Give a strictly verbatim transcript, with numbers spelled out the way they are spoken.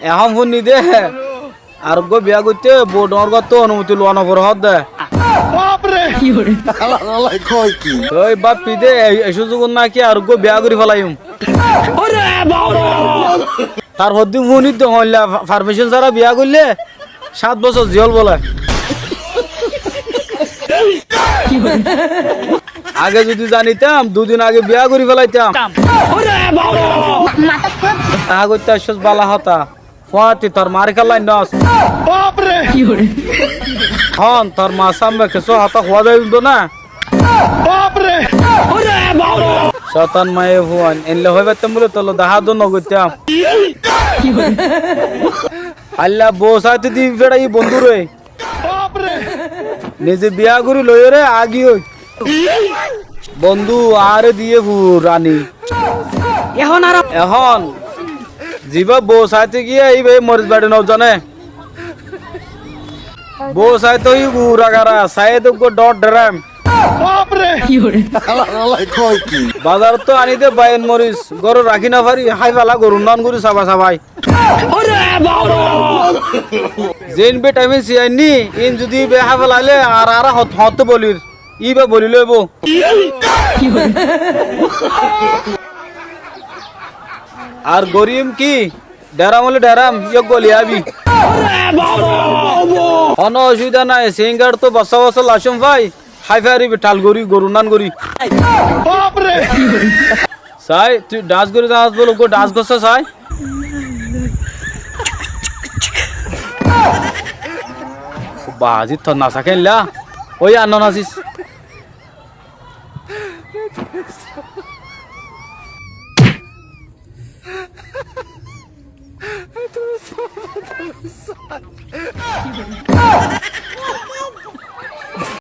Ehón fúinni dé, areggúa biyá goitté bou dhoóñr góttu onumoti luwa noforé hoódde. Bafre! Ki hore? Toi báffi dé, e-, e cúzugot náki areggúa biyá gorí félaiyum. Ore baba! Tarfottu fúinidde hoóilla fa-, farmecón sára biyá goillé sát bosór ziyól bóle. Age zudi zanitám, dui din age biyá gorí félaitám. Ore baba! Aha goittá aiccós bála hotá. Fúañti tor maáre kiyólla ainnos? Bafre! Hon, tor maa sámme kessú hotá hoó zaibo na? Bafre! Cóitan maiyafua, eilla hoói faittám bóli tollá dahá dó nogoittám. Háilla bou saité di féçaiyí bondúre. Bafre! Nize biyá gorí loiyóre agiyói. Bondú, añáre diyé furani. Ehón ar, ehón zibá bou saité giyé, íba moris baçi nozané. Bou saité hí gura gara, saiyé dé eggúa dhoóñr dheram. Bafre! Ki hore? Bazarottú aní dé baiyén moris, górot rakí nofari, hái féla gorunnan gorí saba sabai. Ore baba! Zein bitamin si ainní, íin zudi íba hái félailé ar añára hot-, hoñtté bolir, íba boli loibóu. Ar goríyum ki? Dheram óile dheram, yó goli aibí. Honó ocubida nái, singar tó bossá bossá lacón fai, hái faribí thal gorí, gorunnan gorí. Bafre! Sai, tui dhás gorí zanos bóli, eggúa dhás gossá sai. Bazi, tor nasa keénlla? Ói, ar no nasis.